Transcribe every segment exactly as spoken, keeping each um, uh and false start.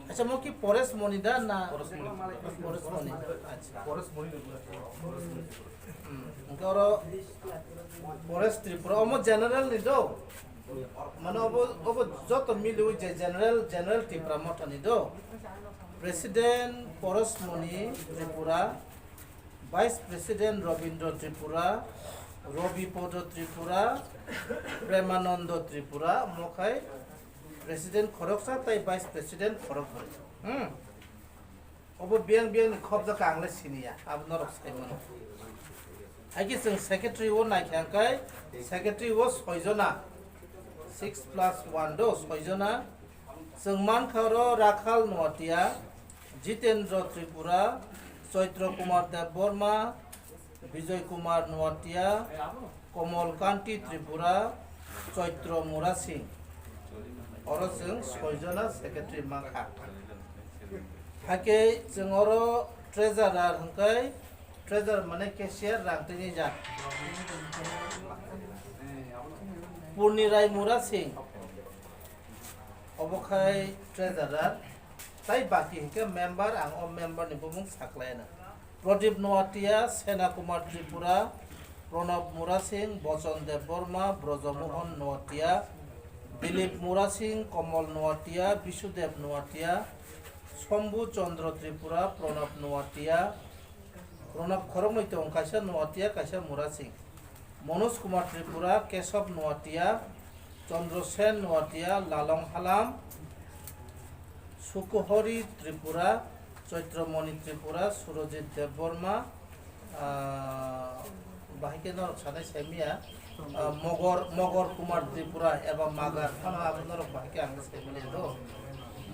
Acha, mo ki Paresh Moni da na? Paresh Moni. Paresh Moni. Acha. Paresh Moni da, Paresh Moni. Hmm. Hwnkhe oro Paresh Tripura, omo general ni do. Mane obo, obo joto miliwi je general, general Tipra Motha ni do. President Paresh Moni Tripura, Vice President Robindra Tripura, Robi Podo Tripura, Premanando Tripura, mo khai President khoroksa tai Vice President khorokbrwi. Hmm. Obo biyang biyang ni khobjak ang le siniya, abo norok sai mano. Haikhe chwng secretary o naikha hwnkhe, secretary o soijona, six plus one do soijona. Chwng mankha oro Rakhal Noatia, Jitendra Tripura, Chaitra Kumar Debbarma, Bijoy Kumar Noatia, Komol Kanti Tripura, Chaitra Murasing. Oro chwng soijona secretary mankha. Hakhe chwng oro treasurer hwnkhe, treasurer mane cashier, rang tini ja. Purni Rai Murasing. Obo khai treasurer. Tai baki hwnkhe member, ang o member ni bumung saklaina. Pradip Noatia, Sena Kumar Tripura, Pranab Murasing, Bochon Debbarma, Brojomohon Noatia, Dilip Murasing, Komol Noatia, Bisudev Noatia, Shambhu Chandra Tripura, Pranab Noatia, Pranab khoroknwi tongo, kaisa Noatia, kaisa Murasing. Manoj Kumar Tripura, Kesab Noatia, Chandra Sen Noatia, Lalong Halam, Sukuhori Tripura, Chaitramoni Tripura, Surojit Debbarma, ah, bahai khe norok sanai saimiya, ah, Mogor, Mogor Kumar Tripura eba Magar, phano abo norok bahai khe ang saimani do.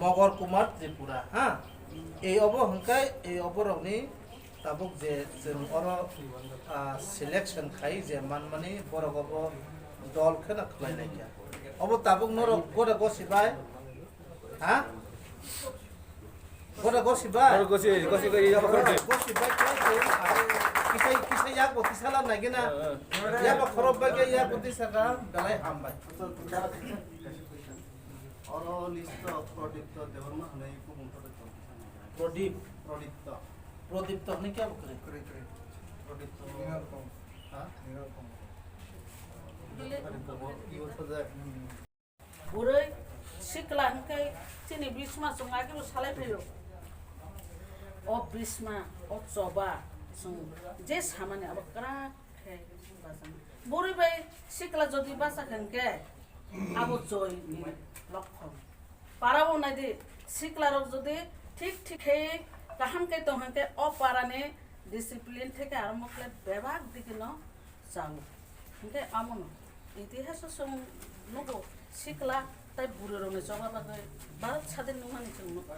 Mogor Kumar Tripura, ha? Ei obo hwnkhe, ei oborokni tabuk je chwng oro, ah, selection khai je manmani borok obo dol kheno khlai lai kha. Obo tabuk norok gora gosi bai? Ha? Gora gosi bai? Gora gosi, gosi bai, yaba khoro. Gosi bai khe chwng, ah, kisai, kisai yak bo tisala nai gina. Yaba khoro bai khe yak bo tisaka belai ham bai. Oro list o Pradipto Debbarma hwnwi kubun Pradipto. Pradip. Pradipto. Pradipto hwnwi khe abo kwrwi? Kwrwi, kwrwi. Pradipto. Nirokong. Ha? Nirokong. Ibo sajak. Hmm. Bwrwi sikla hwnkhe chini bisma chwng agebo salai phaio. O bisma, o choba, chwng je samani abo kwrak khe bachana. Bwrwi bai sikla jodi bachakha hwnkhe abo joy ni lokhon. Para o naidi, sikla rok jodi thik thik khe kaham khe tong hwnkhe o para ni discipline theke arombo khlai bebak digi no chao. Hwnkhe amono itihaso chwng nugo sikla tai bwrwi rokni choba bagwi Bharat sadin nungmani chwng nugo.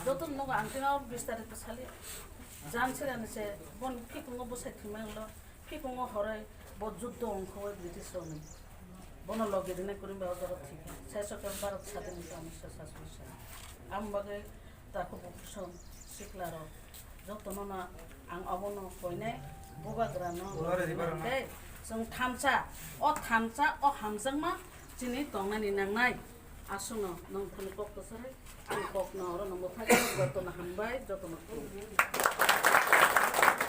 Joto nugo ang tino bistarito sali. Jan sirani se bon phikungo bwsai thwimai ulo, phikungo horoi bo juddo ongkhoi British rokni. Bono logi rina kwrwi ba o jaga thika. Sai sokhe Bharat sadin nungmani se saswi sa. Ang bagwi Takhuk bukhusong sikla rok jotono no ang obono koinai bubagra no tei chwng thansa o thansa o hamjakma chini tongnani nangnai aswkno nwng thani kok kwchwrwi ang kokno oro no mwthangwi jotono hambai jotono khulumbai.